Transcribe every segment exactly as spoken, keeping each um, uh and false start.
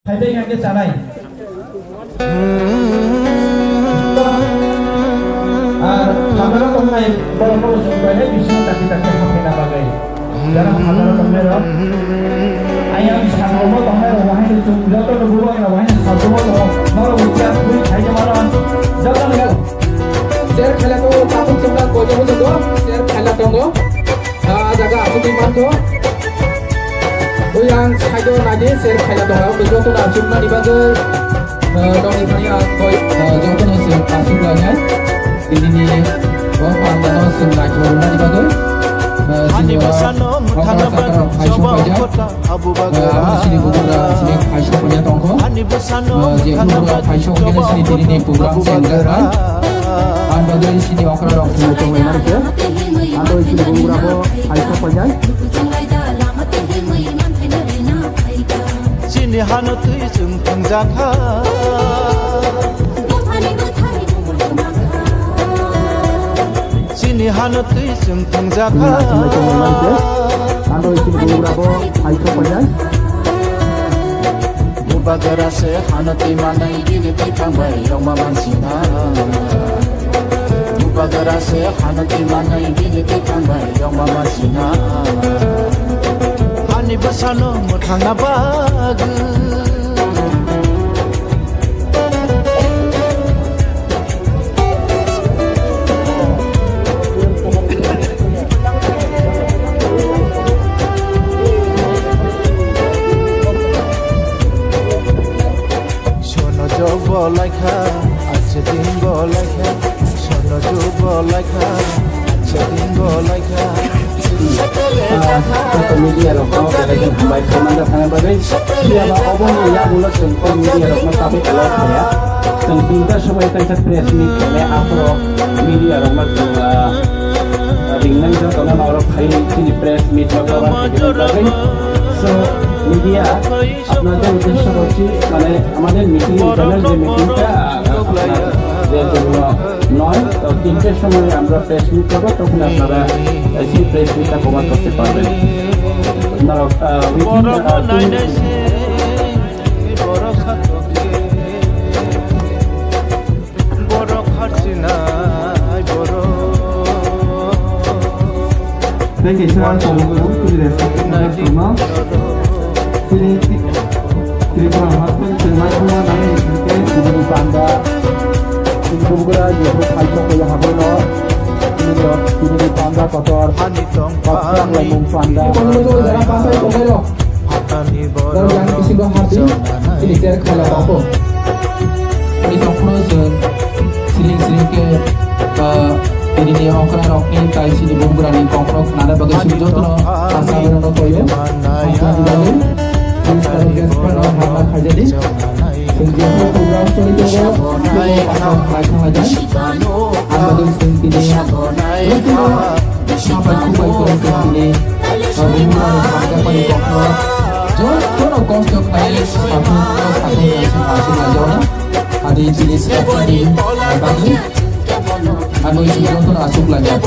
Khaidai hwnkhe chanai. Ar hamjagwi tongnai borok no chwng bai hai bising taki taki haphaina bagwi. Jara hamjagwi tongnai rok. Ayang sakno tongnai rok bahai no chwng joto no bubagra bahai no sakno tongo. Norok bo chwng bui khaijak mano. Joto no. Share khaila tongo, tabuk chwng nang bojobo tongo. Share khaila tongo. Ah, jaga asugwi mankho. Buyang side-o naidi, share khaila tongo. Jotono achuknani bagwi, ah, nokni thani ang koi, ah, jotono se achuk lainai. Tinini o pandano se naithok rwnani bagwi, ah, chini o okra chakra phaisok paijak. Ah, abo chini bubagra chini phaisok paijak tongkho. Ah, je bubagra phaisok khe chini tinini program se wngjaknai. Ang bagwi chini okra rok chini tonglainai khe. Abo chini bubagra bo phaisok paijak. Chini hano twi chwng thwngjakha. Chini hano twi chwng thwngjakha. Chini hano twi chwng thwngjakha. Ando chini bubagra bo phaisok paijak. Bubagra se hano twi manai bini twi thangbai yongma mansina. Bubagra se hano twi manai bini twi thangbai yongma mansina. Hani bwsano mwthangna bagwi. Sono jobo laikha, ache din bo laikha, sono jobo laikha, ache din bo laikha. Ah, joto media rok no belai kheno hambai khaimani thangna bagwi. Phiya ba oboni yagulo chwng o media rok no tabuk allow khaiya. Chwng tinta somoi kaisa press meet khainai, aphuru media rok no chwng, ah, ringnai joto no norok khai chini press meet no cover khainai bagwi. So, media আপনাদের উদ্দেশ্য করছি, মানে, আমাদের meeting, internal যে মিটিংটা, আহ, আপনার যে জন্য নয়, তো তিনটের সময় আমরা প্রেস মিট করবো, তখন আপনারা সেই প্রেস মিটটা কভার করতে পারবেন। আপনারা, আহ, উইথিন, আহ, two Borok kharchinai borok. Tei kaisa tabuk tini respect tongma. Tini Tripura haste tongma tongma nai hingke tini panda. Tini kubukra jepho phai chokya habono. Tini tini panda kotor. Kotor laimung panda. Tini kotor jara panda tongmairok. Borok yang bisingo hardi, chini cher khaila tongo. Tei tongphuru chwng siring siring khe, ah, tini ni okra rokni tai chini bubagrani kokno khnana bagwi chwng jotono asa berano toyo. Hamjani bagwi, chwng saro guest phano hamna khaijani. Chwng je program choli tongo, abo khaina khaijani. Ang bagwi chwng tini jotono Sabai kubai koroksa tini, ah, bubagrani hamjakmani kokno jotono kosto khlai satung satung asuk asuk laijao na. Adi tini sikapsani, ah, bagwi. Ano isi jotono asuk laijak.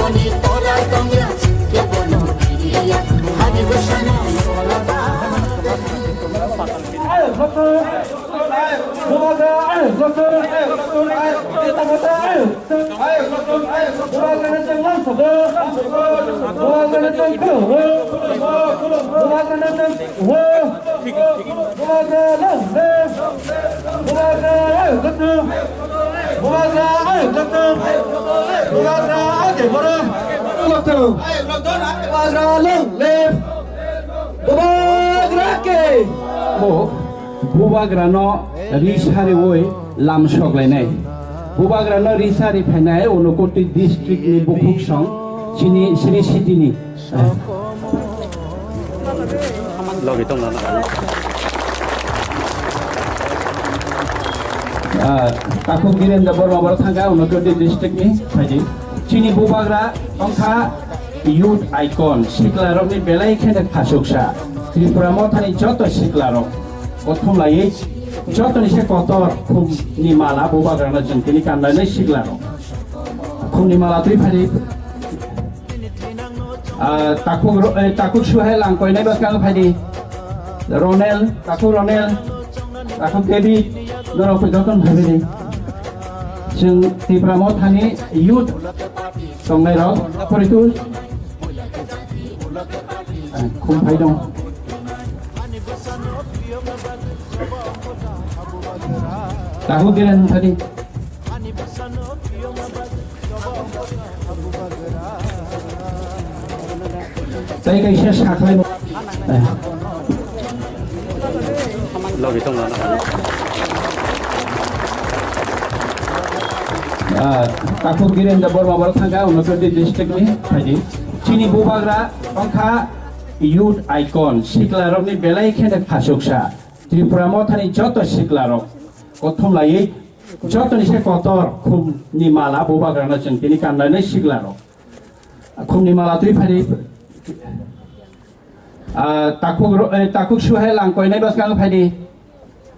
Bubagra ke! Bo Bubagrano ri sariwi lam soklainai. Bubagrano ri sari phainai Unakoti district ni bukhuk song chini Sri City ni. Logi tong nana. Ah, takhuk Dhirendra Borma borok thangkha Unakoti district ni phaidi. Chini Bubagra wngkha youth icon, siklarokni belai kheno khasuksa. Tripura mothani joto siklarok. Kothom laiwi jotoni se kotor khumni mala Bubagrano chwng tini kanlainai siklarok. Khumni mala twi phaidi. Ah, takhuk ro-, eh, takhuk suhai lang koinai bwskang phaidi. Ronel, takhuk Ronel. Takhuk David, norok jotono phaibini. Chwng Tipra Mothani youth tongnairok, poritu, eh, khum phai dong. Takhuk Giren phadi. Tei kaisa sakhlai. Logi tong na. Ah, Takhuk Girendra Borma borok thangkha Unakoti district ni phaidi. Chini bubagra wngkha youth icon, siklarokni belai kheno khasuksa. Tripura Mothani joto siklarok kothom laiwi jotoni se kotor khumni mala bubagrano chwng tini kanlainai siklarok. Khumni mala twi phadi, ah, takhuk ro-, eh, takhuk suhai lang koinai bwskango phadi.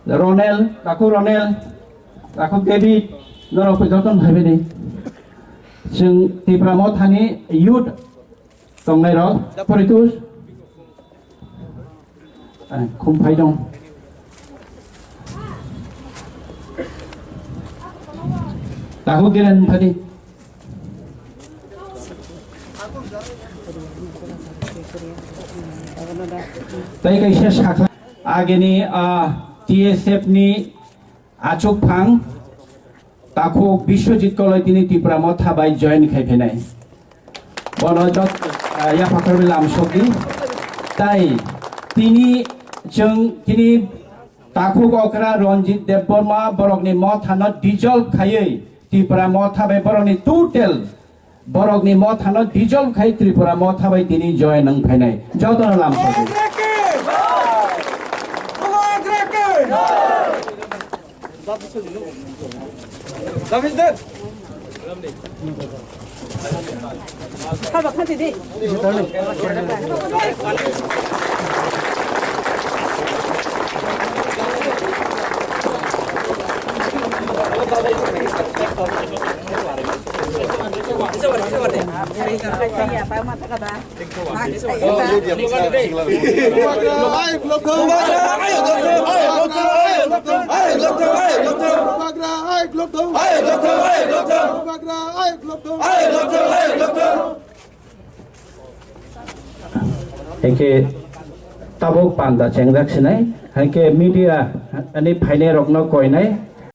Ronel, takhuk Ronel, takhuk David, norok jotono phaibini. Chwng Tipra Mothani youth tongnairok, poritus. Ai, khum phai dong. Takhuk Giren phadi. Tei kaisa sakha agini, ah, T S F ni achuk phang takhuk Biswajit Koloi tini Tipra Motha bai join khai phainai. Bono jot, ah, yapha khoroknwi lam sokdi. Tai tini chwng tini takhuk okra Ranjit Debbarma borokni mothano dissolve khaiwi Tipra Motha bai borokni total borokni mothano dissolve khai Tripura Motha bai tini join wng phainai. Jotono lam sokdi. Hingke tabuk panda chengjak sinai, hingke media ani phainai rokno koinai,